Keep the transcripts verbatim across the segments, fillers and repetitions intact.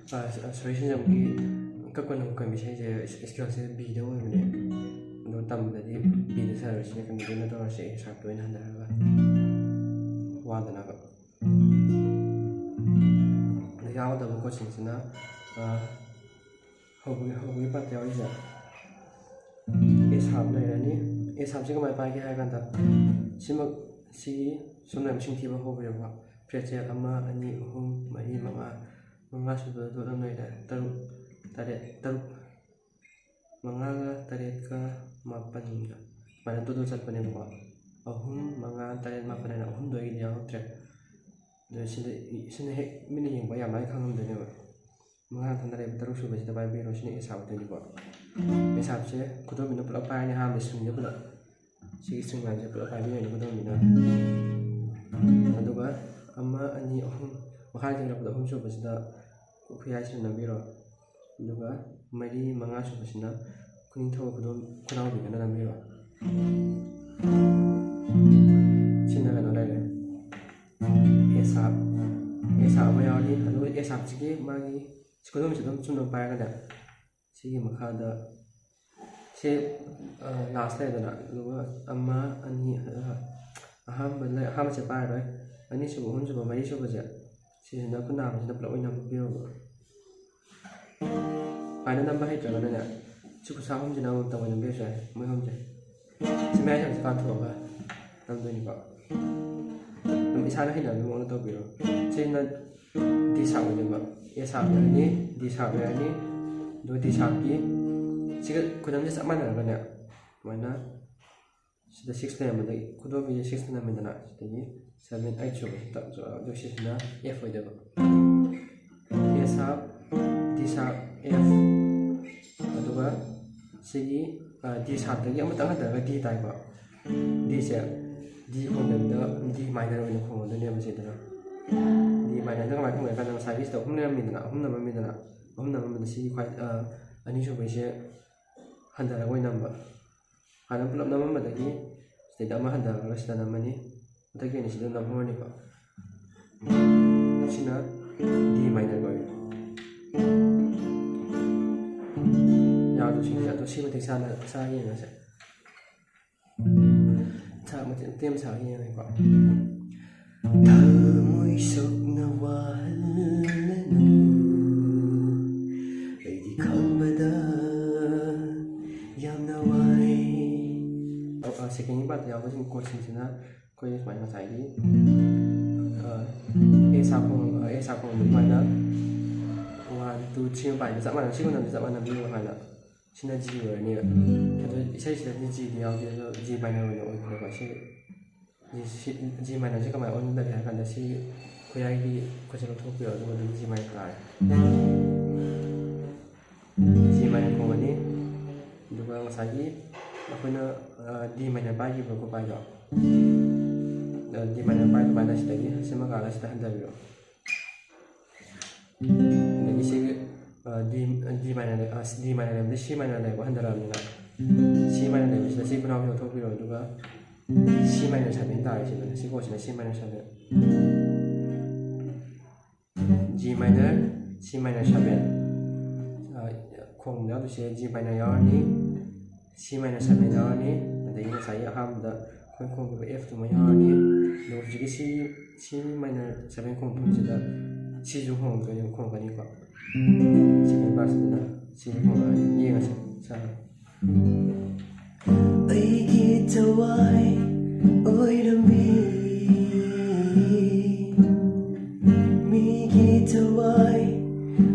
ꯁꯣꯔꯤ ꯁꯦꯟꯖꯝꯒꯤ ꯀꯛꯄ ꯅꯣꯡꯈꯣꯟꯕ ꯏꯁꯩꯁꯦ ꯏꯁꯀꯦꯜꯁꯦ ꯕꯤꯗ ꯑꯣꯏꯕꯅꯦ꯫ ꯑꯗꯣ ꯇꯝꯕꯗꯗꯤ ꯕꯤꯗ ꯁꯥꯔꯣꯏꯁꯤꯅꯦ, ꯀꯩꯅꯣꯗ ꯑꯣꯏꯅ ꯇꯧꯔꯁꯦ, ꯑꯦ ꯁꯥꯔꯞꯇ ꯑꯣꯏꯅ ꯍꯟꯊꯔꯒ꯫ ꯋꯥꯗꯅꯕ꯫ ꯑꯗ ꯌꯥꯎꯒꯗꯕ ꯀꯣꯠꯁꯤꯡꯁꯤꯅ, ꯑ, ꯍꯧꯕꯒꯤ ꯍꯧꯕꯒꯤ ꯄꯥꯔꯠꯇ ꯌꯥꯎꯔꯤꯁꯦ ꯑꯦ ꯁꯥꯔꯞ ꯂꯩꯔꯅꯤ꯫ ꯑꯦ ꯁꯥꯔꯞꯁꯤ ꯀꯃꯥꯏꯅ ꯄꯥꯏꯒꯦ ꯍꯥꯏ ꯀꯥꯟꯗ, ꯁꯤꯃꯛ ꯁꯤꯒꯤ ꯁꯨꯝ ꯂꯩꯕ ꯃꯁꯤꯡ ꯊꯤꯕ ꯍꯧꯈ꯭ꯔꯦꯕ꯫ ꯐ꯭ꯔꯦꯠꯁꯦ ꯑꯃ, ꯑꯅꯤ, ꯑꯍꯨꯝ, ꯃꯔꯤ, ꯃꯉꯥ, ꯃꯉꯥ ꯁꯨꯕꯗ ꯗꯣꯠ ꯑꯃ ꯂꯩꯔꯦ꯫ ꯇꯔꯨꯛ, ꯇꯔꯦꯠ, ꯇꯔꯨꯛ, ꯃꯉꯥꯒ ꯇꯔꯦꯠꯀ ꯃꯥꯄꯟꯒ ꯁꯨꯃꯥꯏꯅ ꯗꯣꯠ ꯗꯣꯠ ꯆꯠꯄꯅꯦꯕꯀꯣ꯫ ꯑꯍꯨꯝ, ꯃꯉꯥ, ꯇꯔꯦꯠ, ꯃꯥꯄꯟ ꯍꯥꯏꯅ ꯑꯍꯨꯝꯗꯣ ꯑꯩꯒꯤꯗꯤ ꯌꯥꯎꯔꯛꯇ꯭ꯔꯦ꯫ ꯑꯗꯣ ꯁꯤꯗ, ꯁꯤꯅ ꯍꯦꯛ ꯃꯤꯠꯅ ꯌꯦꯡꯕ ꯌꯥꯝ ꯂꯥꯏꯅ ꯈꯪꯉꯝꯗꯣꯏꯅꯦꯕ꯫ ꯃꯉꯥ ꯃꯊꯪꯗ ꯂꯩꯕ ꯇꯔꯨꯛ ꯁꯨꯕꯁꯤꯗ ꯄꯥꯏꯕꯤꯔꯣ, ꯁꯤꯅ ꯑꯦ ꯁꯥꯔꯞ ꯑꯣꯏꯗꯣꯏꯅꯤꯀꯣ꯫ ꯑꯦ ꯁꯥꯔꯞꯁꯦ ꯈꯨꯗꯣꯝꯕꯤꯅ ꯄꯨꯂꯞ ꯄꯥꯏꯔꯅꯤ, ꯑꯍꯥꯟꯕꯗ ꯁ꯭ꯇ꯭ꯔꯤꯡꯁꯦ ꯄꯨꯂꯞ꯫ ꯁꯤꯒꯤ ꯁ꯭ꯇ꯭ꯔꯤꯡ ꯂꯥꯏꯟꯁꯦ ꯄꯨꯂꯞ ꯄꯥꯏꯕꯤꯔꯅꯤ ꯈꯨꯗꯣꯝꯕꯤꯅ꯫ ꯑꯗꯨꯒ ꯑꯃ, ꯑꯅꯤ, ꯑꯍꯨꯝ, ꯃꯈꯥꯗ ꯊꯦꯡꯒꯠꯂꯛꯄꯗ ꯑꯍꯨꯝ ꯁꯨꯕꯁꯤꯗ ꯈꯨꯌꯥꯏꯁꯤꯗ ꯅꯝꯕꯤꯔꯣ꯫ ꯑꯗꯨꯒ ꯃꯔꯤ, ꯃꯉꯥ ꯁꯨꯕꯁꯤꯅ ꯈꯨꯅꯤꯡꯊꯧ ꯈꯨꯗꯣꯝ-, ꯈꯨꯅꯥꯎꯕꯤꯗꯅ ꯅꯝꯕꯤꯔꯣ꯫ ꯁꯤꯅ ꯀꯩꯅꯣ ꯂꯩꯔꯦ, ꯑꯦ ꯁꯥꯔꯞ꯫ ꯑꯦ ꯁꯥꯔꯞ ꯑꯃ ꯌꯥꯎꯔꯤ꯫ ꯑꯗꯨꯒ ꯑꯦ ꯁꯥꯔꯞꯁꯤꯒꯤ ꯃꯥꯒꯤ ꯁꯤ ꯈꯨꯗꯣꯝꯁꯤ ꯑꯗꯨꯝ ꯆꯨꯝꯅ ꯄꯥꯏꯔꯒꯅꯦ, ꯁꯤꯒꯤ ꯃꯈꯥꯗ ꯁꯤ, ꯑ, ꯂꯥꯁ ꯂꯩꯔꯦꯗꯅ, ꯑꯗꯨꯒ ꯑꯃ, ꯑꯅꯤ, ꯑ, ꯑꯍꯥꯟꯕ ꯂꯩ-, ꯑꯍꯥꯟꯕꯁꯦ ꯄꯥꯏꯔꯔꯣꯏ꯫ ꯑꯅꯤꯁꯨꯕ, ꯑꯍꯨꯝꯁꯨꯕ, ꯃꯔꯤꯁꯨꯕꯁꯦ, ꯁꯤꯁꯤꯅ ꯈꯨꯠ ꯅꯥꯝꯃꯁꯤꯅ ꯄꯨꯂꯞ ꯑꯣꯏꯅ ꯍꯨꯛꯄꯤꯔꯣꯕ꯫ ꯁꯨꯃꯥꯏꯅ ꯅꯝꯕ ꯍꯩꯇ꯭ꯔꯒꯅꯅꯦ, ꯁꯤ ꯈꯨꯠꯁꯥ ꯑꯍꯨꯝꯁꯤꯅ ꯑꯃꯃꯝꯇ ꯑꯣꯏꯅ ꯅꯝꯕꯤꯔꯁꯨ ꯌꯥꯏ, ꯃꯣꯏ ꯑꯍꯨꯝꯁꯦ꯫ ꯁꯤ ꯃꯌꯥꯏꯁꯦ ꯍꯧꯖꯤꯛ ꯀꯥꯟꯊꯣꯛꯑꯒ ꯅꯝꯗꯣꯏꯅꯤꯀꯣ꯫ ꯑꯗꯨꯝ ꯏꯁꯥꯅ ꯍꯩꯅꯕꯒꯤ ꯃꯑꯣꯡꯗ ꯇꯧꯕꯤꯔꯣ꯫ ꯁꯤꯅ ꯗꯤ ꯁꯥꯔꯞ ꯑꯣꯏꯗꯣꯏꯕ꯫ ꯑꯦ ꯁꯥꯔꯞ ꯂꯩꯔꯅꯤ, ꯗꯤ ꯁꯥꯔꯞ ꯂꯩꯔꯅꯤ, ꯑꯗꯨꯒ ꯗꯤ ꯁꯥꯔꯞꯀꯤ ꯁꯤꯒ ꯈꯨꯗꯝꯁꯦ ꯆꯞ ꯃꯥꯟꯅꯔꯒꯅꯦ, ꯑꯗꯨꯃꯥꯏꯅ ꯁꯤꯗ ꯁꯤꯛꯁ ꯂꯩꯔꯝꯕꯗꯒꯤ ꯈꯨꯗꯣꯝꯕꯤꯁꯦ ꯁꯤꯛꯁꯇ ꯅꯝꯃꯦꯗꯅ, ꯁꯤꯗꯒꯤ ꯁꯚꯦꯟ, ꯑꯩꯠ ꯁꯨꯕꯁꯤꯗ ꯇꯞ-, ꯑꯗꯨꯒ ꯁꯤꯁꯤꯅ ꯑꯦꯐ ꯑꯣꯏꯗꯣꯏꯕ꯫ ꯑꯦ ꯁꯥꯔꯞ, ꯗꯤ ꯁꯥꯔꯞ, ꯑꯦꯐ, ꯑꯗꯨꯒ ꯁꯤꯒꯤ, ꯑ, ꯗꯤ ꯁꯥꯔꯞꯇꯒꯤ ꯑꯃꯇꯪ ꯍꯟꯊꯔꯒ ꯗꯤ ꯇꯥꯏꯀꯣ꯫ ꯗꯤꯁꯦ ꯗꯤ ꯈꯣꯡꯗꯕꯤꯗ ꯗꯤ ꯃꯥꯏꯅꯔ ꯑꯣꯏꯅ ꯈꯣꯡꯉꯗꯣꯏꯅꯦꯕ ꯁꯤꯗꯅ꯫ ꯗꯤ ꯃꯥꯏꯅꯔꯗ ꯀꯃꯥꯏꯅ ꯈꯣꯡꯉꯦ ꯍꯥꯏ ꯀꯥꯟꯗ ꯉꯁꯥꯏꯒꯤ ꯁꯤꯗ ꯑꯍꯨꯝ ꯂꯩꯔꯝꯃꯤꯗꯅ, ꯑꯍꯨꯝ ꯅꯝꯃꯝꯃꯤꯗꯅ, ꯑꯍꯨꯝ ꯅꯝꯃꯝꯕꯗ ꯁꯤꯒꯤ ꯈ꯭ꯋꯥꯏ, ꯑ, ꯑꯅꯤꯁꯨꯕꯩꯁꯦ ꯍꯟꯊꯔꯒ ꯑꯣꯏꯅ ꯅꯝꯕ꯫ ꯍꯥꯟꯅ ꯄꯨꯂꯞ ꯅꯝꯃꯝꯕꯗꯒꯤ ꯁꯤꯗꯩꯗ ꯑꯃ ꯍꯟꯊꯔꯒ ꯁꯤꯗ ꯅꯝꯃꯅꯤ꯫ ꯃꯊꯛꯀꯤ ꯑꯅꯤꯁꯤꯗ ꯅꯝꯍꯧꯔꯅꯤꯀꯣ꯫ ꯁꯤꯅ ꯗꯤ ꯃꯥꯏꯅꯔ ꯑꯣꯏꯔꯦ꯫ ꯁꯤ ꯃꯇꯤꯛ ꯆꯥꯅ ꯁꯥ ꯌꯦꯡꯉꯁꯦ꯫ ꯁꯥ ꯃꯇꯦꯛ ꯃꯇꯦꯛ ꯑꯃ ꯁꯥ ꯌꯦꯡꯉꯒꯦꯀꯣ꯫ ꯊꯃꯣꯏ ꯁꯣꯛꯅ ꯋꯥꯍꯜꯂꯅꯨ, ꯑꯩꯗꯤ ꯈꯪꯕꯗ ꯌꯥꯝꯅ ꯋꯥꯏ꯫ ꯑ, ꯑ, second ꯒꯤ part ꯇ ꯌꯥꯎꯕꯁꯤꯡ chord ꯁꯤꯡꯁꯤꯅ ꯑꯩꯈꯣꯏ ꯁꯨꯃꯥꯏꯅ ꯉꯁꯥꯏꯒꯤ, ꯑ, A sharp ꯈꯣꯡ, ꯑ, A sharp ꯈꯣꯡꯗ ꯑꯗꯨꯃꯥꯏꯅ one, two, three ꯑꯃ ꯄꯥꯏꯕ ꯆꯞ ꯃꯥꯟꯅꯅ, ꯁꯤ ꯈꯨꯅꯝꯁꯦ ꯆꯞ ꯃꯥꯟꯅꯅ ꯌꯦꯡꯉꯣ ꯍꯥꯏꯅ꯫ ꯁꯤꯅ G ꯑꯣꯏꯔꯅꯦꯕ꯫ ꯑꯗꯣ ꯏꯁꯩꯁꯤꯗꯗꯤ G ꯗꯤ ꯌꯥꯎꯗꯦ, ꯑꯗꯣ G minor ꯑꯣꯏꯅ ꯑꯣꯏꯈ꯭ꯔꯦꯀꯣ꯫ ꯁꯤ, ꯁꯤ, G minor ꯁꯦ ꯀꯃꯥꯏꯅ ꯑꯣꯟꯒꯗꯒꯦ ꯍꯥꯏ ꯀꯥꯟꯗ, ꯁꯤ ꯈꯨꯌꯥꯏꯒꯤ ꯈꯨꯠꯁꯦ ꯂꯧꯊꯣꯛꯄꯤꯔꯣ, ꯑꯗꯨꯒ ꯑꯗꯨꯝ G minor ꯇꯥꯔꯦ꯫ G minor ꯈꯣꯡꯉꯅꯤ꯫ ꯑꯗꯨꯒ ꯉꯁꯥꯏꯒꯤ ꯑꯩꯈꯣꯏꯅ, ꯑ, D minor ꯄꯥꯏꯈꯤꯕ ꯈꯨꯄꯥꯏꯗꯣ, ꯑ, D minor ꯄꯥꯏ ꯑꯗꯨꯃꯥꯏꯅ ꯁꯤꯗꯒꯤ ꯁꯤꯃ ꯀꯥꯜꯂ ꯁꯤꯗ ꯍꯟꯊꯕꯤꯔꯣ꯫ ꯑꯗꯒꯤ ꯁꯤ, ꯑ, D, D minor, ꯑ, D minor ꯂꯩꯕꯗꯤ C minor ꯂꯩꯕ ꯍꯟꯊꯔꯛꯑꯕꯅꯤꯅ, C minor ꯂꯩꯕꯁꯤꯗ ꯁꯤ ꯈꯨꯅꯥꯎꯁꯤ ꯂꯧꯊꯣꯛꯄꯤꯔꯣ, ꯑꯗꯨꯒ C minor seven ꯇꯥꯔꯦ ꯁꯤꯗꯅ, ꯁꯤ chord ꯁꯤꯅ C minor seven꯫ G minor, C minor seven꯫ ꯑ, ꯈꯣꯡꯕꯗ ꯌꯥꯎꯗꯣꯏꯁꯦ G minor ꯌꯥꯎꯔꯅꯤ, C minor seven ꯌꯥꯎꯔꯅꯤ, ꯑꯗꯒꯤ ꯉꯁꯥꯏꯒꯤ ꯑꯍꯥꯟꯕꯗ ꯑꯩꯈꯣꯏ ꯈꯣꯡꯈꯤꯕ F ꯇꯨꯃ ꯌꯥꯎꯔꯅꯤ꯫ ꯑꯗꯨꯒ ꯍꯧꯖꯤꯛꯀꯤ C, C minor seven ꯈꯣꯡꯕ ꯃꯐꯝꯁꯤꯗ Cꯁꯨ ꯈꯣꯡꯉꯛꯀꯅꯤ, ꯈꯣꯡꯉꯛꯀꯅꯤꯀꯣ꯫ Second part ꯁꯤꯗꯅ Cꯁꯨ ꯈꯣꯡꯉꯛꯑꯅꯤ꯫ ꯌꯦꯡꯉꯁꯤ ꯁꯥꯔ꯫ ꯑꯩꯒꯤ ꯊꯋꯥꯏ ꯑꯣꯏꯔꯝꯃꯤ, ꯃꯤꯒꯤ ꯊꯋꯥꯏ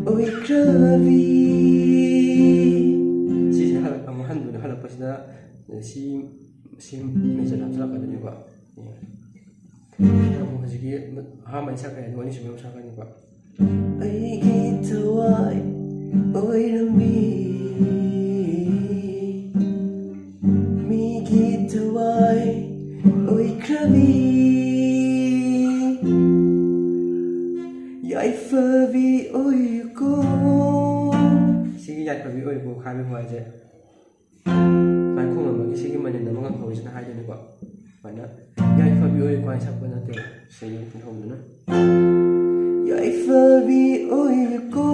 ꯑꯣꯏꯈ꯭ꯔꯕꯤ꯫ ꯁꯤꯁꯤꯅ ꯍꯜꯂꯛ-, ꯑꯃꯨꯛ ꯍꯟꯕꯗ ꯍꯜꯂꯛꯄꯁꯤꯗ ꯁꯤ, ꯁꯤ major ꯍꯥꯞꯆꯤꯜꯂꯛꯀꯗꯣꯏꯅꯦꯀꯣ꯫ ꯌꯦꯡꯉꯣ꯫ ꯑꯃꯨꯛ ꯍꯧꯖꯤꯛꯀꯤ ꯑꯍꯥꯟꯕ ꯑꯩꯅ ꯁꯛꯈ꯭ꯔꯦ, ꯑꯗꯨꯒ ꯑꯅꯤꯁꯨꯕ ꯑꯃꯨꯛ ꯁꯛꯀꯅꯤꯀꯣ꯫ ꯑꯩꯒꯤ ꯊꯋꯥꯏ ꯑꯣꯏꯔꯝꯃꯤ, ꯃꯤꯒꯤ ꯊꯋꯥꯏ ꯑꯣꯏꯈ꯭ꯔꯕꯤ, ꯌꯥꯏꯐꯕꯤ ꯑꯣꯏꯌꯨꯀꯣ꯫ ꯁꯤꯒꯤ ꯌꯥꯏꯐꯕꯤ ꯑꯣꯏꯌꯨꯀꯣ ꯈꯥꯏꯕ ꯍꯥꯏꯁꯦ꯫ ꯁꯨꯃꯥꯏꯅ ꯈꯣꯡꯂꯝꯕꯒꯤ ꯁꯤꯒꯤ ꯃꯅꯤꯟ ꯑꯃ ꯉꯪꯍꯧꯔꯤꯁꯤꯅ ꯍꯥꯏꯗꯣꯏꯅꯤꯀꯣ꯫ ꯁꯨꯃꯥꯏꯅ, "ꯌꯥꯏꯐꯕꯤ ꯑꯣꯏꯌꯨꯀꯣ" ꯍꯥꯏꯅ ꯁꯛꯄ ꯅꯠꯇꯦꯕ꯫ ꯁꯤꯒꯤ ꯍꯧꯕꯗꯨꯅ, "ꯌꯥꯏꯐꯕꯤ ꯑꯣꯏꯌꯨꯀꯣ,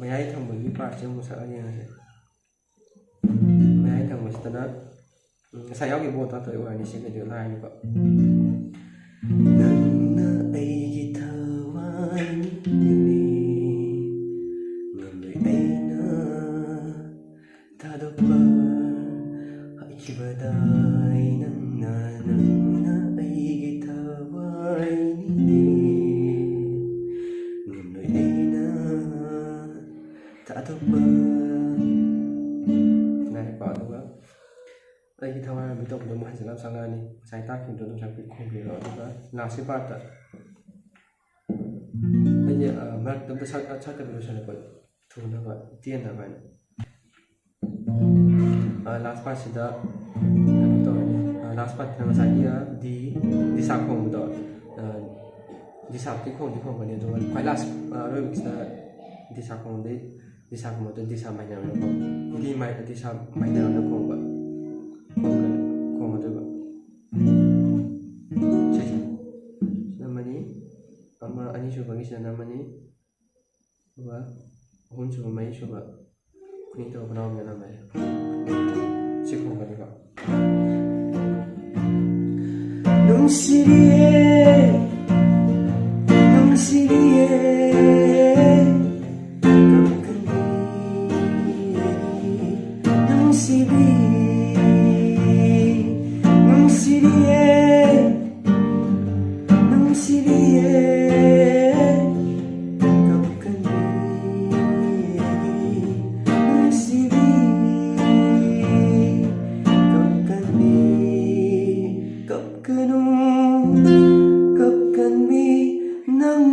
ꯃꯌꯥꯏ ꯊꯪꯕꯒꯤ ꯄꯥꯔꯠꯁꯦ ꯑꯃꯨꯛ ꯁꯛꯑꯒ ꯌꯦꯡꯉꯁꯦ꯫ ꯃꯌꯥꯏ ꯊꯪꯕꯁꯤꯗꯅ, ꯎꯝ, ꯉꯁꯥꯏ ꯌꯥꯎꯈꯤꯕ ꯄꯣꯠꯇꯣ ꯇꯧꯔꯛꯏ ꯑꯣꯏꯔꯅꯤ, ꯁꯤꯒꯗꯤ ꯂꯥꯏꯅꯤꯀꯣ꯫ ꯅꯪꯅ ꯑꯩꯒꯤ ꯊꯋꯥꯏꯅꯤ, ꯉꯝꯂꯣꯏ ꯑꯩꯅ ꯊꯥꯗꯣꯛꯄ꯫ ꯍꯥꯏꯈꯤꯕꯗꯥꯏ ꯅꯪꯅ, ꯅꯪꯅ ꯑꯩꯒꯤ ꯊꯋꯥꯏꯅꯤ, ꯉꯝꯂꯣꯏ ꯑꯩꯅ ꯊꯥꯗꯣꯛꯄ꯫ ꯉꯥꯏꯈꯣ, ꯑꯗꯨꯒ ꯑꯩꯒꯤ ꯊꯋꯥꯏ ꯃꯃꯤ ꯇꯧꯕꯗꯣ ꯑꯃꯨꯛ ꯍꯟꯖꯤꯜꯂ ꯁꯛꯂꯛꯑꯅꯤ꯫ ꯉꯁꯥꯏ ꯇꯥꯛꯈꯤꯕꯗꯣ ꯑꯗꯨꯝ ꯁꯛꯄꯤ-, ꯈꯣꯡꯕꯤꯔꯣ꯫ ꯑꯗꯨꯒ ꯂꯥꯁꯀꯤ ꯄꯥꯔꯠꯇ ꯑꯩꯁꯦ, ꯑ, ꯃꯔꯛꯇ ꯑꯝꯇ ꯁꯛ-, ꯁꯛꯇꯕꯤ ꯂꯣꯏꯁꯤꯜꯂꯛꯄ ꯊꯨꯅꯕ, ꯇꯦꯟꯅꯕ ꯍꯥꯏꯅ꯫ ꯑ, ꯂꯥꯁ ꯄꯥꯔꯠꯁꯤꯗ ꯀꯩꯅꯣ ꯇꯧꯔꯅꯤ꯫ ꯑ, ꯂꯥꯁ ꯄꯥꯔꯠꯁꯤꯗ ꯉꯁꯥꯏꯒꯤ, ꯑ, ꯗꯤ, ꯗꯤ ꯁꯥꯔꯞ ꯈꯣꯡꯕꯗꯣ, ꯑ, ꯗꯤ ꯁꯥꯔꯞꯇꯤ ꯈꯣꯡꯗꯤ ꯈꯣꯡꯒꯅꯤ, ꯑꯗꯨꯒ ꯈ꯭ꯋꯥꯏ ꯂꯥꯁ, ꯑ, ꯑꯔꯣꯏꯕꯁꯤꯗ ꯗꯤ ꯁꯥꯔꯞ ꯈꯣꯡꯕꯗꯤ, ꯗꯤ ꯁꯥꯔꯞ ꯈꯣꯡꯕꯗꯣ ꯗꯤ ꯁꯥꯔꯞ ꯃꯥꯏꯅꯔ ꯑꯣꯏꯅ ꯈꯣꯡ-, ꯗꯤ ꯃꯥꯏ-, ꯗꯤ ꯁꯥꯔꯞ ꯃꯥꯏꯅꯔ ꯑꯣꯏꯅ ꯈꯣꯡꯕ, ꯈꯣꯡꯒ-, ꯈꯣꯡꯒꯗꯣꯏꯕ꯫ ꯁꯤꯁꯦ꯫ ꯁꯤꯗ ꯑꯃꯅꯤ, ꯑꯃ, ꯑꯅꯤꯁꯨꯕꯒꯤꯁꯤꯗꯅ ꯑꯃꯅꯤ, ꯑꯗꯨꯒ ꯑꯍꯨꯝꯁꯨꯕ, ꯃꯔꯤꯁꯨꯕ, ꯈꯨꯅꯤꯡ ꯇꯧꯕ ꯈꯨꯅꯥꯎꯕꯤꯗꯅ ꯑꯃꯅꯤ꯫ ꯁꯤ ꯈꯣꯡꯒꯅꯤꯀꯣ꯫ ꯅꯨꯡꯁꯤꯕꯤꯌꯦ, ꯅꯨꯡꯁꯤꯕꯤꯌꯦ, ꯅꯨꯡꯁꯤꯕꯤ, ꯅꯨꯡꯁꯤꯕꯤꯌꯦ, ꯅꯨꯡꯁꯤꯕꯤꯌꯦ, ꯀꯞꯀꯅꯤ, ꯅꯨꯡꯁꯤꯕꯤ, ꯀꯞꯀꯅꯤ, ꯀꯞꯀꯅꯨ, ꯀꯞꯀꯅꯤ, ꯅꯪ